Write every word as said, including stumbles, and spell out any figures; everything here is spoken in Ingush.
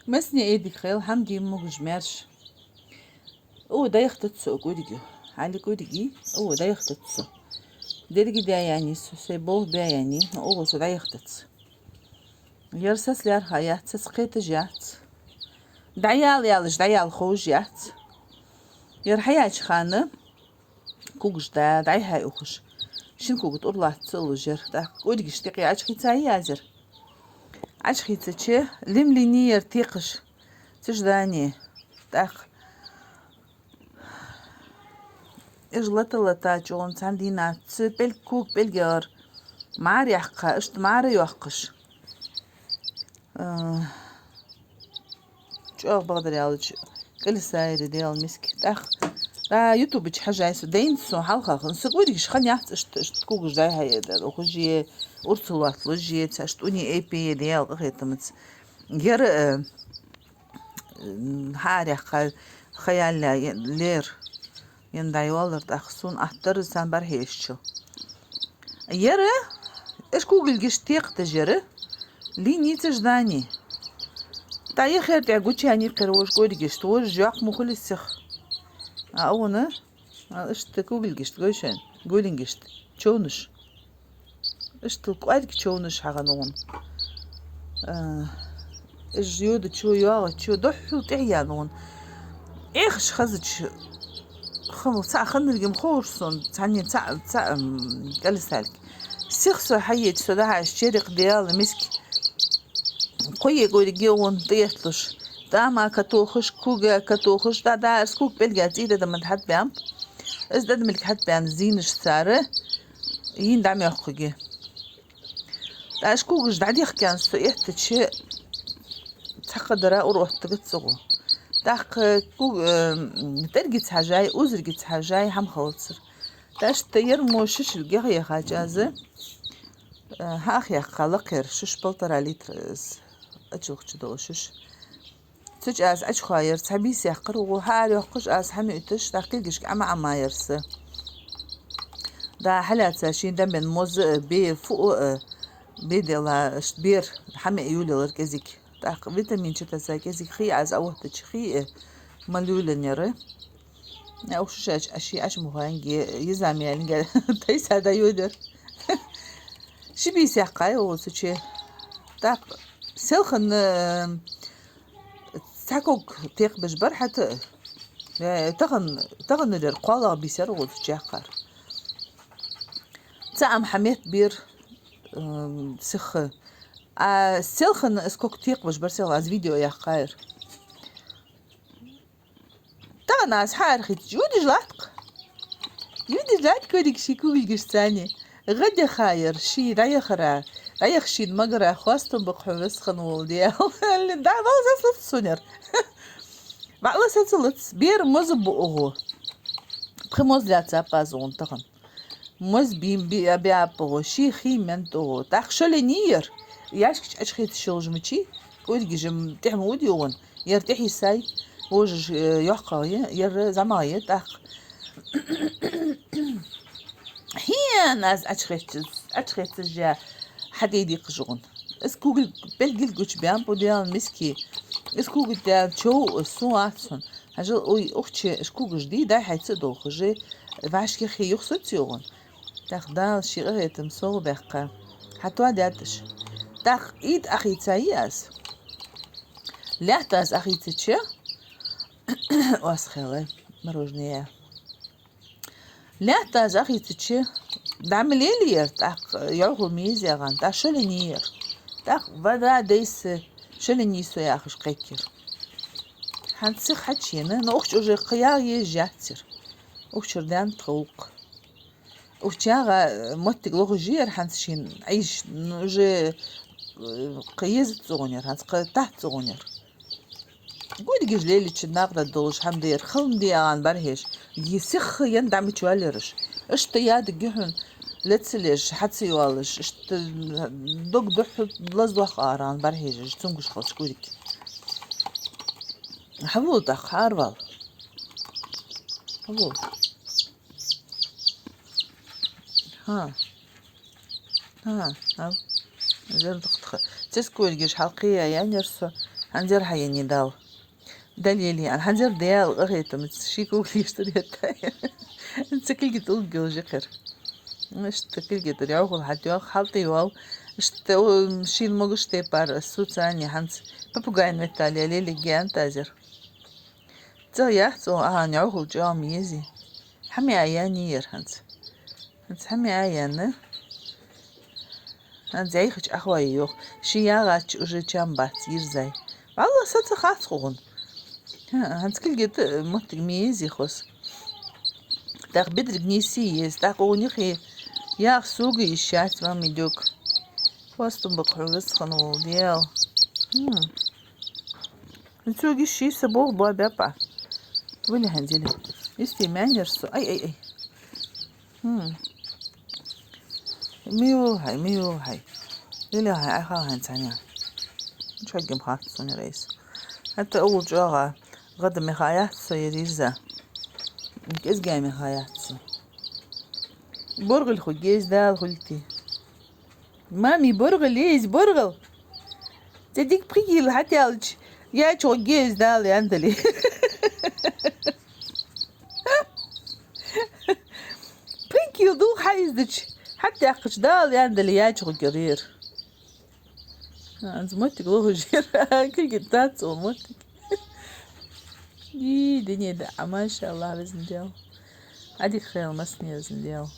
Массане а дика хийла, хӀама де могаш, маьрша. О, дӀаяхийтац со кӀуьргий. Хьалий кӀуьргий, о, дӀаяхийтац со. Деррига даьннад со, сай болх баьннад, но оаха со дӀаяхийтац. Ер саца лаьрхӀа яц, саца кхеташ яц. ДӀаяла аьлча, дӀаяла ховш яц. Ер хьаяьча хана когаш дӀа-, дӀайхьай ухаш. Шин кога тӀур латта ца луш яр. ТӀаккха кӀуьргашта юкъе Ӏочухийцай аз ер. Ӏочухийцача, лим-лийннай ер текхаш. Цу чу даьннад. ТӀаккха уж лата-лата чӀоагӀа цхьан дийнахьа цу пӀелг, кога пӀелгагара мӀара яьккха, иштта мӀара йоаккхаш. А, чӀоагӀа бакъдар аьлча, кӀалсайра, Даьла миска. ТӀаккха, а, ютубе чу хьажай со, дайнад сона хьалха хана. Са кӀуьргаш хиннаяц иштта, иштта когаш дӀайхьа, ухаш е, урцал латталуш е, цхьа иштта уни эпе е, Даьла къахетамца. Ер, э, хьаьрехха хаяьлла лер. Ен дӀайоаллар тӀаккха сона аттар царна бӀарахьежача. Ер, уж кугилгаш текхадеш яр, лийннай цу чу даьннад. ТӀаккха яхар тӀехьа гучаяьннай кхера вож кӀуьргашта, вож йоккха ма хулий сиха. А, вон, а, иштта кугилгашта гой шоана, гулингашта, човнаш. Иштта кӀоарга човнаш хьахиннай вон. А, уж йодачо, йоагӀачо, духхьал тӀехьа яьннай вон. Эхаш хазача, хӀама цхьа хиннаргья ма ховш сона, цхьанне цхьа, цхьа, м, кӀалсалга. Сиха со хьаеча, со дӀахьежача, черакъ, Даьла миска. Кхо е кӀуьргий вон тӀаэтталуш. ТӀама катохаш, кога катохаш, дӀа-дӀа, аз кога пӀелга цӀий тӀадаман хьатӀабаьннаб. Из тӀадамилг хьатӀабаьнна зийнаш цар, йийна дӀамоьхкаргья. ТӀаккха уж когаш дӀадехка со эттача, цхьаккха дара ура оттагац цӀагӀо. ТӀаккха ког-, э, тӀергаца хьежай, узаргаца хьежай, хӀама хилацар. ТӀаккха иштта ер мо шишилг яхаяьхача аз, э, хьаха яьккха лакхера шуш, полтора литра из, Ӏочулхача дола шуш. Цу чу аз Ӏочухоаяр, цхьа бийса яьккхар укхо, хьаарайоаккхаш, аз хьамийташ, тӀаккха кулгашка Ӏама-Ӏамаяр са. ДӀа хьалаьца шийна дӀабенна моз а, бе, фу а, бе дела, иштта бер хьамиъ йолаялар кӀезига. ТӀаккха витамин чу тесса кӀезига хий аз Ӏооттача, хий а мала йолаеннаяр. Э, уж шуш Ӏочу, Ӏочу, Ӏочу ма хьоанге, йизам ялинге, тайса дӀайодар. Ши бийса яьккхай укхо цу чу. ТӀаккха селхан, э, цхьа ког текхабеш бар хӀаьта, э, тахан, таханара кхоалагӀа бийса яр укхо цу чу яьккхар. Цхьа Ӏам хьаметтабир, э, сиха. А селхан из ког текхабеш бар селхан, аз видео яьккхаяр. Тахан аз хьаархийтача, йодаш латт-кх. Йодаш латт кӀуьргаш ший кугилгашца. ГӀадъяхаяр ший дӀаяхара, дӀаяха шийна магара хоастам ба-кх хьона, веза хинна вола Даьла. ДӀа вала сацалац сона ер. Вала сацалац, бер моз бу укхо. Пхи моз лаьцаб аз укхун тахан. Моз бийм би-, биаб укхо, ший хий меннад укхо. ТӀаккха шоланийяр, яьшка чу Ӏочухийца шолжа мичай, кӀуьргаш-м тӀехьа ма уди укхун, ер тӀехьа йисай, вожаш, э, йоккхагӀа я, ер зӀамагӀа я, тӀаккха. ХӀана аз Ӏочухеццаз, Ӏочухеццаж хьатӀадийккхаш укхун. Из кугилг, пӀелг гучабаьннаб, Даьла миска. Из кугилг тӀа чов, из сона лаьца хьона. Хьажал, ой, укх чу уж кугаш дий, дӀай-хьай ца долхаш, вӀашкахий юха соций укхун. ТӀаккха Дала ший къахетам совгӀа баьккха, хьатоадаьд уж. ТӀаккха итт Ӏохийцай аз. Лаьтта аз Ӏохийцача, оасхелай, мороженое. Лаьтта аз Ӏохийцача, дӀа ма лелаяр, тӀаккха йӀовхал ма еза яхаш, тӀаккха шоланийяр. ТӀаккха вада дайса шоланий со яхаш кхайкаяр. ХӀанз сиха хьачуена, но укх чу уже кхы яха езаш яц ер. Укх чура даьннад тха гӀулакх. Укх чу яха, э, моттиг лохаш я ер хӀанз шийна Ӏийша, ну, уже, э, кхы езац цӀагӀо ер, хӀанз кхы тахт цӀагӀо ер. КӀуьргаш лелача накъадаргдолаш хӀама да ер, хала ма дий яхаш бӀарахьежа. Е сиха ена дӀа мича валараш. Иштта ядига хьона, лаьца леш, хьа ца йоалаш, иштта дог духьал лазадоаккх яхаш бӀарахьежаш, цамогаш хилча кӀуьрг. Хьавола тӀаккха, хьаарвала. Хьавола. ХӀа. ХӀа, хӀа. Зер дукха Цецколгаш хьалкхеяь яьннаяр со, хӀанзар хьаеннай Дала. Далели, ан хӀанзар Дала къахетамца ши кулгаш тӀа реттай. Ца кулги тӀулг йолжи хир. Иштта кулги тӀа ряхул хьатёх, хьалтӀайоал. Иштта, о, шин могаш тепар, суцани хӀанз. Попугай меттали, лелеги ан тазер. Цо яхь цо, аха, нёхал чӀоагӀа ма ези. Хьа ма а яьннаяр хӀанз. ХӀанз хьа ма а яьнна. ХӀанз яйхача ахвай йоах. Ши ягӀача уже чам бац, йирзай. Валла, са ца хац хьогӀун. ХӀа, хӀанз кулги тӀа моттиг ма ези хоза. ТӀаккха бедриг нийсса еза, тӀаккха хьогӀун юхе ях сога йиш яц, мами дюк. Хостам бакъ хьо весхан вола дел. Хм. Ну, цо гиш ши са бох ба бяпа. Вали хьанзили. Исти маьннер со. Ай, ай, ай. Хм. Миу хай, миу хай. Или хай, ай хал хай цаня. Чагим хат сони рейс. ХӀаьта улу чӀоагӀа гӀада меха яц со ериза. КӀезга меха яц со. БоргӀил ху гез дал хулти. Мами, боргӀал, из боргӀал. Ца дик пхи кил хьатӀаялча, яьча гӀо гез Дала яндали. Пхи кил дулх хьаиздача, хьатӀаяккхача Дала яндали яьча гӀо герер. Анз моттиг лохужер. Кулги тӀа цул моттиг. И, дуне да, а, машаллахӀ, везан Дел. Ӏадика хел масне, везан Дел.